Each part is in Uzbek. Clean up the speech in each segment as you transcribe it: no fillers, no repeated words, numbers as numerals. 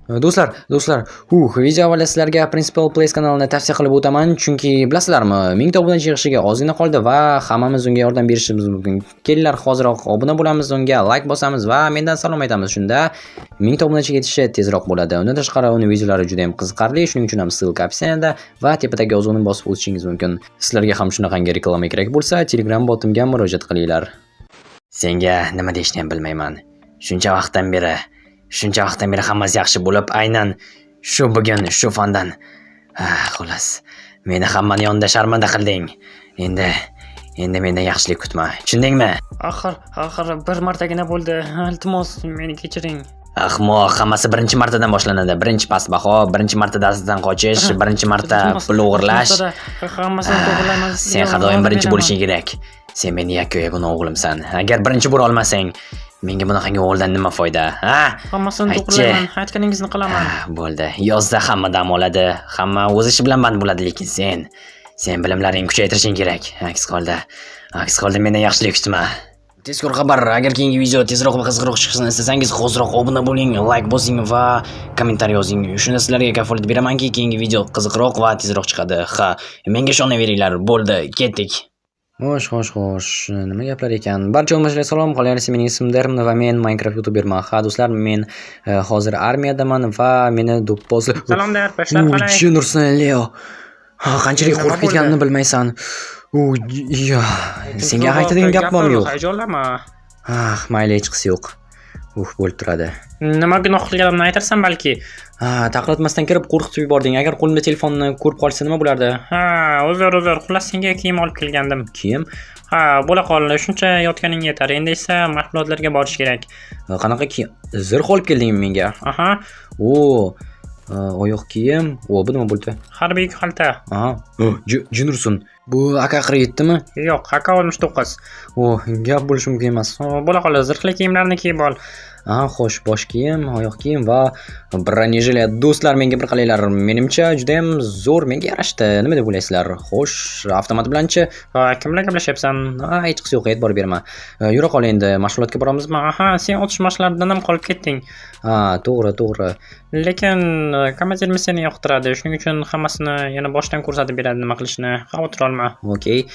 Do'stlar, do'stlar, video avvalida sizlarga Principal Plays kanalini tavsiya qilib o'taman, chunki bilasizlarmi, 1000 ta obunachi yig'ishiga ozgina qoldi va hammamiz unga yordam berishimiz mumkin. Kelinglar, hoziroq obuna bo'lamiz, unga like bosamiz va mendan salom aytamiz. Shunda 1000 ta obunachiga yetishi tezroq bo'ladi. Undan tashqari uni videolari juda ham qiziqarli, shuning uchun ham ссылка описание da va tepadagi yozuvni bosib o'tishingiz mumkin. Sizlarga ham shunaqangi reklama kerak bo'lsa, Telegram botimga murojaat qilinglar. Senga nima deyishni ham bilmayman. Shuncha vaqtdan beri hammasi yaxshi bo'lib, aynan shu bugun shu fandan. Ah, xullas, meni hammani yonida sharmanda qilding. Endi mendan yaxshilik kutma. Tushundingmi? Axir bir martagina bo'ldi. Iltimos, meni kechiring. Ahmoq, hammasi birinchi martadan boshlanadi. Birinchi past baho, birinchi marta darsdan qochish, birinchi marta Iltimos, pul o'g'irlash. iltimos, hammasini to'g'rilayman. Sen har doim birinchi bo'lishing kerak. Sen meni yakka yagona o'g'limsan. Agar birinchi bo'la olmasang, menga bunaqangi o'g'ildan nima foyda, ha? Hammasini Aytchi. to'g'rilayman. Aytganingizni qilaman. Ah, bo'ldi. Yozda hamma dam oladi, hamma o'z ishi bilan band bo'ladi, lekin sen bilimlaringni kuchaytirishing kerak. Aks holda mendan yaxshilik kutma. Tezkor xabar, agar keyingi video tezroq va qiziqroq chiqishini istasangiz, hoziroq obuna bo'ling, like bosing va kommentariy yozing. Shunda sizlarga kafolat beramanki, keyingi video qiziqroq va tezroq chiqadi. Ha, menga ishonaveringlar. Bo'ldi, ketdik. Xo'sh, xo'sh, xo'sh. Nima gaplar ekan? Barcha o'rtoqlarga salom. Qolaversa, mening ismim Derm va men Minecraft youtuberman. Ha, do'stlar, men hozir armiyadaman va meni do'ppoz. Salom, Derp, ishlar qalay? Jin ursin, Leo. Ha, qanchalik Nima qo'rqib bo'ldi? ketganimni bilmaysan. U, ya, senga aytadigan gapim yo'q. Hayajonlanma. Ah, mayli, hechqisi yo'q. Bo'lib turadi. Nima gunoh qilganimni aytarsan balki? Ha, taqillatmasdan kirib qo'rqitib yubording. Agar qo'limda telefonni ko'rib qolsa nima bo'lardi? Ha, uzr, uzr. Xullas, senga kiyim olib kelgandim. Kiyim? Ha, bo'la qol. Shuncha yotganing yetar. Endi esa mashg'ulotlarga borish kerak. Qanaqa kiyim? Zirh olib keldingmi menga? Aha. O, oyoq kiyim. O, bu nima bo'ldi? Harbiy xalta. Aha. Jin ursin. Bu AK 47 mi? Yo'q, AK 69. O, gap bo'lishi mumkin emas. Bo'la qol, zirhli kiyimlarni kiyib ol. Aha, xo'sh, bosh kiyim, oyoq kiyim va бронежилет. Do'stlar, menga bir qaranglar. Menimcha juda ham zo'r, menga yarashdi. Nima deb o'ylaysizlar? Xo'sh, avtomat bilanchi? Ha, kim bilan gaplashyapsan? Ha, hechqisi yo'q, e'tibor berma. Yura qol endi, mashg'ulotga boramizmi? Aha, sen otish mashqlaridan ham qolib ketding. Ha, to'g'ri, to'g'ri. Lekin komandirimiz seni yoqtiradi. Shuning uchun hammasini yana boshdan ko'rsatib beradi nima qilishni. Xavotir olma. Okey.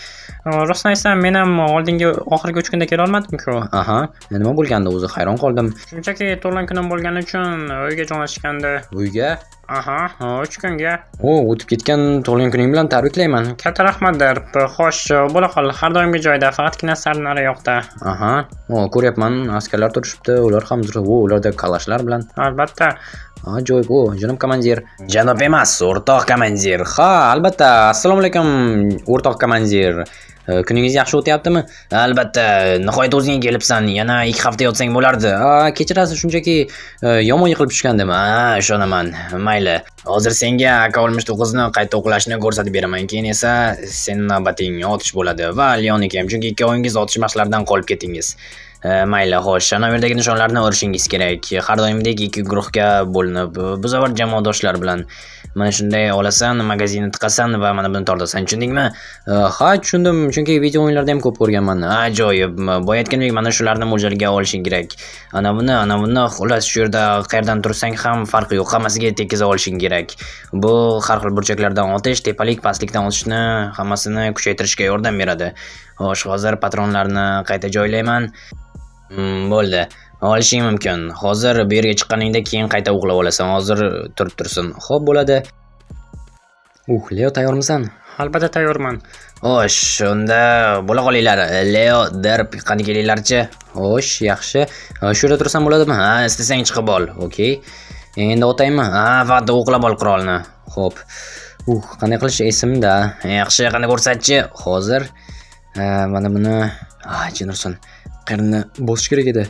Rostini aytsam, men ham oldingi oxirgi 3 kunda kela olmadim-ku. Aha, nima bo'lgandi o'zi? Hayron qoldim. Shunchaki tug'ilgan kunim bo'lgani uchun uyga jo'natishgandi. Uyga? Aha, 3 kunga. O, o'tib ketgan tug'ilgan kuning bilan tabriklayman. Katta rahmat, Derp. Xo'sh, bo'la qol, har doimgi joyda, faqatgina sal nariyoqda. Aha, o, ko'ryapman, askarlar turishibdi, ular ham, o, ularda kalashlar bilan. Albatta. Ajoyib, o, janob komandir. Janob emas, o'rtoq komandir. Ha, albatta. Assalomu alaykum, o'rtoq komandir. Kuningiz yaxshi o'tyaptimi? Albatta, nihoyat o'zingga kelibsan. Yana 2 hafta yotsang bo'lardi. Ha, kechirasiz, shunchaki yomon yiqilib tushgandim. Ha, ishonaman. Mayli. Hozir senga AK 69 ni qayta o'qlashni ko'rsatib beraman. Keyin esa sening navbating otish bo'ladi va Leonniki ham, chunki ikkovingiz otish mashqlaridan qolib ketdingiz. Mayli, xo'sh, ana bu yerdagi nishonlarni urishingiz kerak. Har doimgidek ikki guruhga bo'linib, bu safar jamoadoshlar bilan. Mana shunday olasan, magazinni tiqasan va mana buni tortasan, tushundingmi? Ha, tushundim, chunki video o'yinlarda ham ko'p ko'rganman. Ajoyib. Boya aytgandek, mana shularni mo'ljalga olishing kerak. Ana buni, ana buni, xullas shu yerda qayerdan tursang ham farqi yo'q, hammasiga tekiza olishing kerak. Bu har xil burchaklardan otish, tepalik, pastlikdan otishni hammasini kuchaytirishga yordam beradi. Xo'sh, hozir patronlarni qayta joylayman. Bo'ldi. Olishing mumkin. Hozir bu yerga chiqqaningda keyin qayta o'qlab olasan. Hozir turib tursin. Xo'p, bo'ladi. Leo, tayyormisan? Albatta tayyorman. Xo'sh, unda bo'la qolinglar. Leo, Derp, qani kelinglarchi. Xo'sh, yaxshi. Shu yerda tursam bo'ladimi? Ha, istasang chiqib ol. Okey. Endi otaymi? Ha, faqat o'qlab ol qurolni. Xo'p. Qanday qilish esimda. Yaxshi, qani ko'rsatchi. Hozir. Mana buni, ah, jin ursin. Qayerni bosish kerak edi?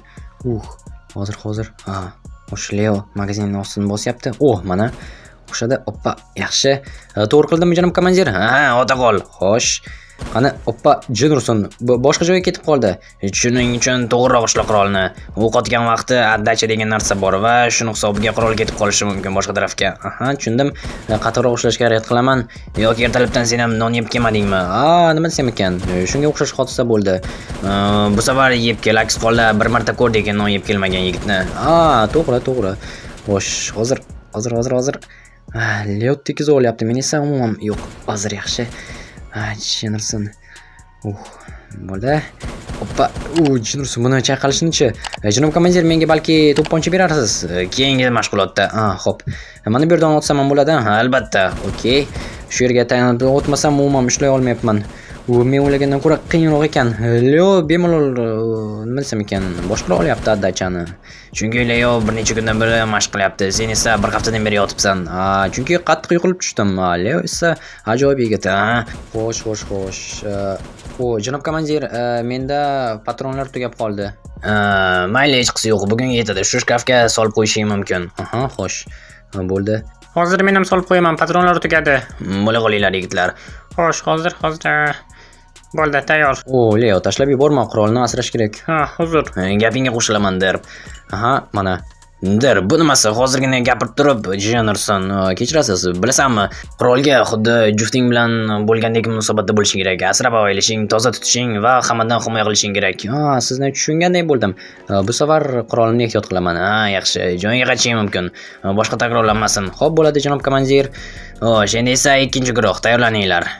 Hozir, hozir. Ha, xo'sh, Leo magazinning ostini bosyapti. Oh, mana. O'xshadi. Oppa, yaxshi. To'g'ri qildimmi, janob komandir? Ha, ota qol. Xo'sh. Qani, oppa, jin ursin. Boshqa joyga ketib qoldi. Shuning uchun to'g'riroq ushla qurolni. O'q otgan vaqti отдача degan narsa bor va shuni hisobiga qurol ketib qolishi mumkin boshqa tarafga. Aha, tushundim. Qattiqroq ushlashga harakat qilaman. Yoki ertalabdan sen ham non yeb kelmadingmi? A, nima desam ekan? Shunga o'xshash hodisa bo'ldi. Bu safar yeb kel, aks holda bir marta ko'rdik non yeb kelmagan yigitni. A, to'g'ri, to'g'ri. Xo'sh, hozir, hozir, hozir, hozir. Leo tekizib olyapti. Men esa umuman yo'q. Hozir yaxshi. Jennerson. Bo'ldi. Oppa, u Jennerson buni chayqalishini-chi. Janob komandir, menga balki to'pponcha berarsiz? Keyingi mashg'ulotda. Ha, xo'p. Mana bu yerdan otsam ham bo'ladi. Ha, albatta. Okey. Shu yerga tayanib otmasam umuman ushlay olmayapman. U men o'ylagandan ko'ra qiyinroq ekan. Leo bemalol, nima desam ekan, boshqara olyapti отдача ni. Chunki Leo bir necha kundan beri mashq qilyapti. Sen esa bir haftadan beri yotibsan. Ha, chunki qattiq yiqilib tushdim. Ha, Leo esa ajoyib yigit. Ha. Xo'sh, xo'sh, xo'sh. O, janob komandir, menda patronlar tugab qoldi. Mayli, hech yo'q. Bugun yetadi. Shu shkafga solib qo'yishing mumkin. Aha, xo'sh. Bo'ldi. Hozir men ham solib qo'yaman, patronlar tugadi. Bo'la qolinglar, yigitlar. Xo'sh, hozir, hozir. Bo'ldi, tayyor. O, Leo, tashlab yuborma, qurolni asrash kerak. Ha, huzur. Gapingga qo'shilaman, Derb. Aha, mana. Derb, bu nimasi? Hozirgina gapirib turib, Jennerson, kechirasiz, bilasanmi, qurolga xuddi jufting bilan bo'lgandek munosabatda bo'lishing kerak. Asrab avaylashing, toza tutishing va hammadan himoya qilishing kerak. Ha, sizni tushunganday bo'ldim. Bu safar qurolimni ehtiyot qilaman. Ha, yaxshi, joyiga qaytishing mumkin. Boshqa takrorlanmasin. Xo'p, bo'ladi, janob komandir. Xo'sh, endi esa ikkinchi guruh, tayyorlaninglar.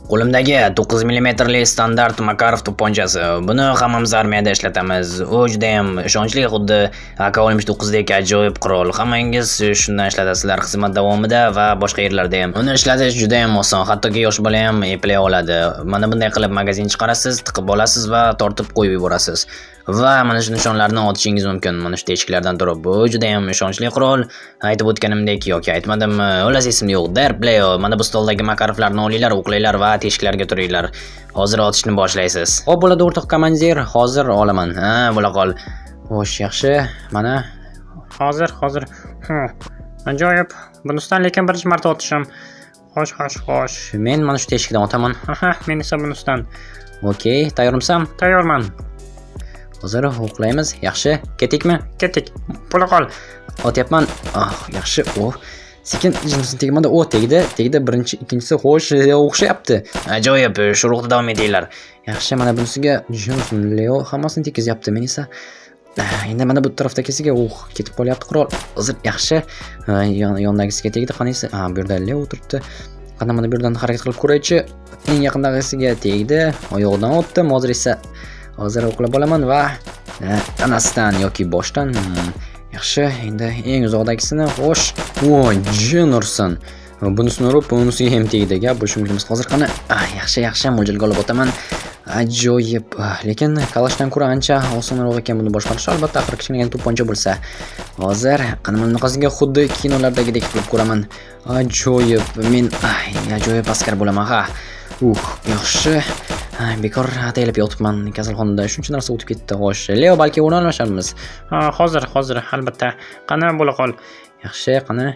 Qo'limdagi 9 mm standart Makarov to'pponchasi. Buni hammamiz armiyada ishlatamiz. U juda ham ishonchli, xuddi AK-69 dek ajoyib qurol. Hammangiz shundan ishlatasizlar xizmat davomida va boshqa yerlarda ham. Uni ishlatish juda ham oson, hattoki yosh bola ham eplay oladi. Mana bunday qilib magazin chiqarasiz, tiqib olasiz va tortib qo'yib yuborasiz. Va mana shu nishonlarni otishingiz mumkin, mana shu teshiklardan turib. Bu juda ham ishonchli qurol. Aytib o'tganimdek yoki aytmadimmi, xullas esimda yo'q. Derb, Leo, mana bu stoldagi Makarovlarni olinglar, o'qlanglar va teshiklarga turinglar. Hozir otishni boshlaysiz. Xo'p, bo'ladi, o'rtoq komandir, hozir olaman. Ha, bo'la qol. Xo'sh, yaxshi. Mana Hozir, hozir. Ajoyib. Bunisidan lekin birinchi marta otishim. Xo'sh, xo'sh, xo'sh. Men mana shu teshikdan otaman. Aha, men esa bunisidan. Okey, tayyormisan? Tayyorman. Hozir o'qlaymiz. Yaxshi, ketdikmi? Ketdik. Bo'la qol. Otyapman. Ah, yaxshi. Oh. Sekin jinsin tegmadi. O, tegdi. Tegdi birinchi, ikkinchisi. Xo'sh, o'xshayapti. Ajoyib, shu ruhda davom etinglar. Yaxshi, mana bunisiga jinsin Leo hammasini tekizyapti. Men esa endi mana bu tarafdagisiga, oh, ketib qolyapti qurol. Hozir yaxshi. Yondagisiga tegdi. Qanisi? Ha, bu yerda Leo o'tiribdi. Qani mana bu yerdan harakat qilib ko'raychi. Eng yaqindagisiga tegdi. Oyog'idan otdim. Hozir esa hozir o'qlab olaman va tanasidan yoki boshdan. Yaxshi, endi eng uzoqdagisini. Xo'sh, voy, Jennerson. Bunisini urib, bunisiga ham tegdi. Gap bo'lishi mumkin emas. Hozir qani? Yaxshi, yaxshi, mo'ljalga olib otaman. Ajoyib. Lekin kalashdan ko'ra ancha osonroq ekan buni boshqarish. Albatta, axir kichkinagina to'pponcha bo'lsa. Hozir qani bunaqasiga xuddi kinolardagidek qilib ko'raman. Ajoyib. Men ajoyib askar bo'laman, ha. Yaxshi. Bekor ataylab yotibman kasalxonada. Shuncha narsa o'tib ketdi. Xo'sh, Leo, balki o'rin almasharmiz. Ha, hozir, hozir, albatta. Qani bo'la qol. Yaxshi, qani.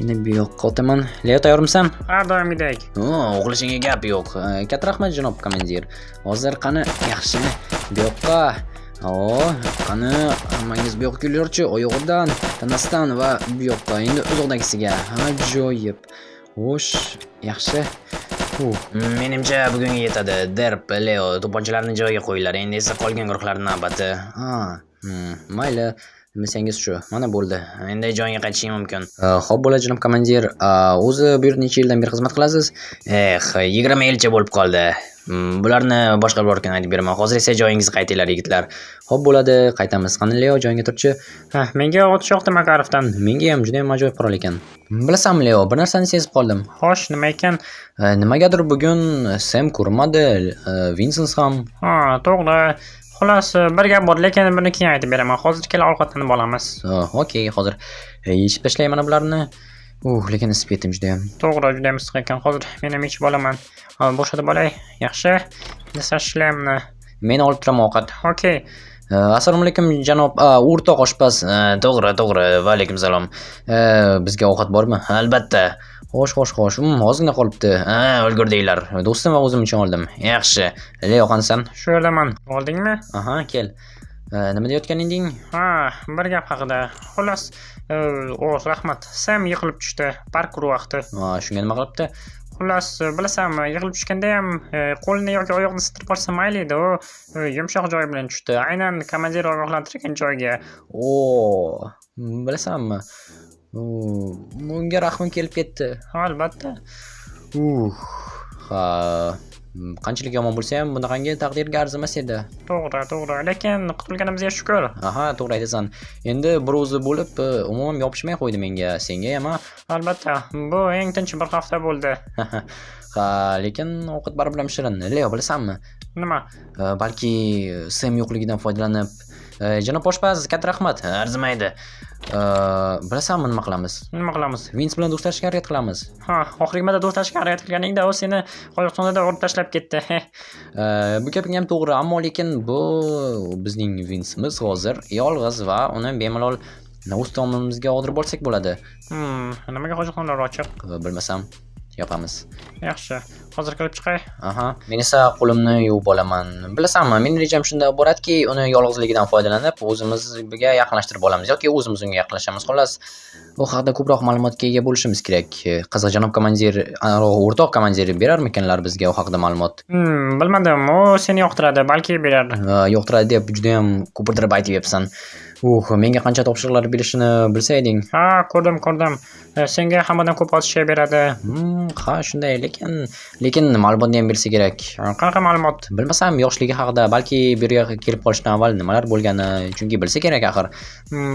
Endi bu yoqqa otaman. Leo, tayyormisan? Har doimgidek. O'g'lishingga gap yo'q. Katta rahmat, janob komandir. Hozir qani, yaxshi. Bu yoqqa. Qani, hammangiz bu yoqqa kelinglarchi, oyog'idan, tanasidan va bu yoqqa. Endi uzoqdagisiga. Ajoyib. Xo'sh, yaxshi. Menimcha bugunga yetadi. Derb, Leo, to'pponchalarni joyiga qo'yinglar. Endi esa qolgan guruhlarning navbati. Ha, mayli. Desangiz shu. Mana bo'ldi. Endi joyingga qaytishing mumkin. Xo'p, bo'ladi, janob komandir. O'zi bu yerda necha yildan beri xizmat qilasiz? Eh, 20 yilcha bo'lib qoldi. Bularni boshqa biror kun aytib beraman. Hozir esa joyingizga qaytinglar, yigitlar. Xo'p, bo'ladi, qaytamiz. Qani Leo, joyingga turchi. Ha, menga otish yoqdi Makarovdan. Menga ham juda ham ajoyib qurol ekan. Bilasanmi, Leo, bir narsani sezib qoldim. Xo'sh, nima ekan? Nimagadir bugun Sam ko'rinmadi, Vincent ham. Ha, to'g'ri. Xullas, bir gap bor, lekin buni keyin aytib beraman. Hozir kela ovqatlanib olamiz. Okey, hozir yechib tashlay mana bularni. Lekin isib ketdim juda ham. To'g'ri, juda ham issiq ekan. Hozir men ham ichib olaman. Bo'shatib olay. Yaxshi. Endi shlemni. Men olib turaman ovqat. Okey. Assalomu alaykum, janob o'rtoq oshpaz. To'g'ri, to'g'ri. Va alaykum salom. Bizga ovqat bormi? Albatta. Xo'sh, xo'sh, xo'sh. Ozgina qolibdi. Ha, ulgurdinglar. Do'stim va o'zim uchun oldim. Yaxshi. Leo, qanisan? Shu yerdaman. Oldingmi? Aha, kel. Nima deyotgan eding? Ha, bir gap haqida. Xullas, rahmat. Sam yiqilib tushdi parkur vaqti. Ha, shunga nima qilibdi? Xullas, bilasanmi, yiqilib tushganda ham qo'lini yoki oyog'ini sindirib olsa mayli edi. U yumshoq joy bilan tushdi. Aynan komandir ogohlantirgan joyga. O, Bilasanmi? Unga rahmim kelib ketdi. Ha, albatta. Ha, qanchalik yomon bo'lsa ham bunaqangi taqdirga arzimas edi. To'g'ri, to'g'ri. Lekin qutulganimizga shukr. Aha, to'g'ri aytasan. Endi bir o'zi bo'lib, umuman yopishmay qo'ydi menga, senga ham, a? Albatta, bu eng tinch bir hafta bo'ldi. Ha, lekin ovqat baribir ham shirin. Leo, bilasanmi? Nima? Balki Sam yo'qligidan foydalanib, janob oshpaz, katta rahmat. Arzimaydi. Bilasanmi nima qilamiz? Nima qilamiz? Vince bilan do'stlashishga harakat qilamiz. Ha, oxirgi marta do'stlashishga harakat qilganingda u seni hojatxonada urib tashlab ketdi. Bu gaping ham to'g'ri, ammo lekin bu bizning Vince'imiz hozir yolg'iz va uni bemalol o'z tomonimizga oldirib olsak bo'ladi. Nimaga hojatxonalar ochiq? Bilmasam, yopamiz. Yaxshi. Hozir kirib chiqay. Aha. Men esa qo'limni yuvib olaman. Bilasanmi, mening rejam shundan iboratki, uni yolg'izligidan foydalanib, o'zimizga yaqinlashtirib olamiz yoki o'zimiz unga yaqinlashamiz. Xullas, bu haqida ko'proq ma'lumotga ega bo'lishimiz kerak. Qiziq, janob komandir, o'rtoq komandir berarmikanlar bizga u haqida ma'lumot? Bilmadim, u seni yoqtiradi, balki berar. Yoqtiradi deb juda ham ko'pirtirib aytyapsan. Menga qancha topshiriqlar berishini bilsayding. Ha, ko'rdim, ko'rdim. Senga hammadan ko'p otishga beradi. Ha, shunday, lekin ma'lumotni ham bersa kerak. Qanaqa ma'lumot? Bilmasam, yoshligi haqida, balki bu yerga kelib qolishdan avval nimalar bo'lgani, chunki bilsa kerak axir.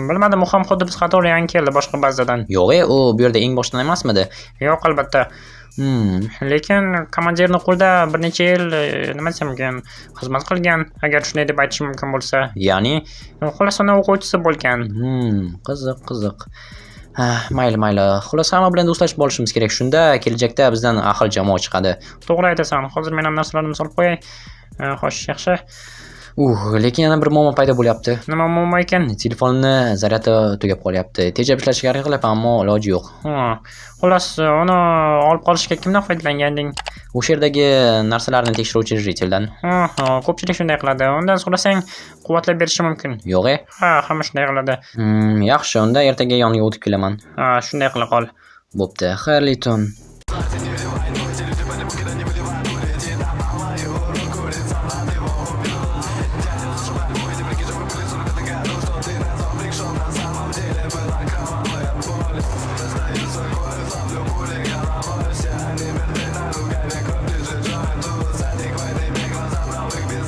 Bilmadim, u ham xuddi biz qatori yangi keldi boshqa bazadan. Yo'q, u bu yerda eng boshdan emasmidi? Yo'q, albatta. Lekin komandirning qo'lida bir necha yil, nima desam ekan, xizmat qilgan, agar shunday deb aytish mumkin bo'lsa. Ya'ni, xullas, uni o'quvchisi bo'lgan. Qiziq, qiziq. Ha, mayli, mayli. Xullas, hamma bilan do'stlashib olishimiz kerak. Shunda kelajakda bizdan ahil jamoa chiqadi. To'g'ri aytasan. Hozir men ham narsalarimni solib qo'yay. Xo'sh, yaxshi. Lekin yana bir muammo paydo bo'lyapti. Nima muammo ekan? Telefonni zaryadi tugab qolyapti. Tejab ishlashga harakat qilyapman, ammo iloji yo'q. Ha, xullas, uni olib qolishga kimdan foydalanganding? O'sha yerdagi narsalarni tekshiruvchi житель dan. Ha, ha, ko'pchilik shunday qiladi. Undan so'rasang, quvvatlab berishi mumkin. Yo'q-e? Ha, hamma shunday qiladi. Yaxshi, unda ertaga yoniga o'tib kelaman. Ha, shunday qila qol. Bo'pti, xayrli tun.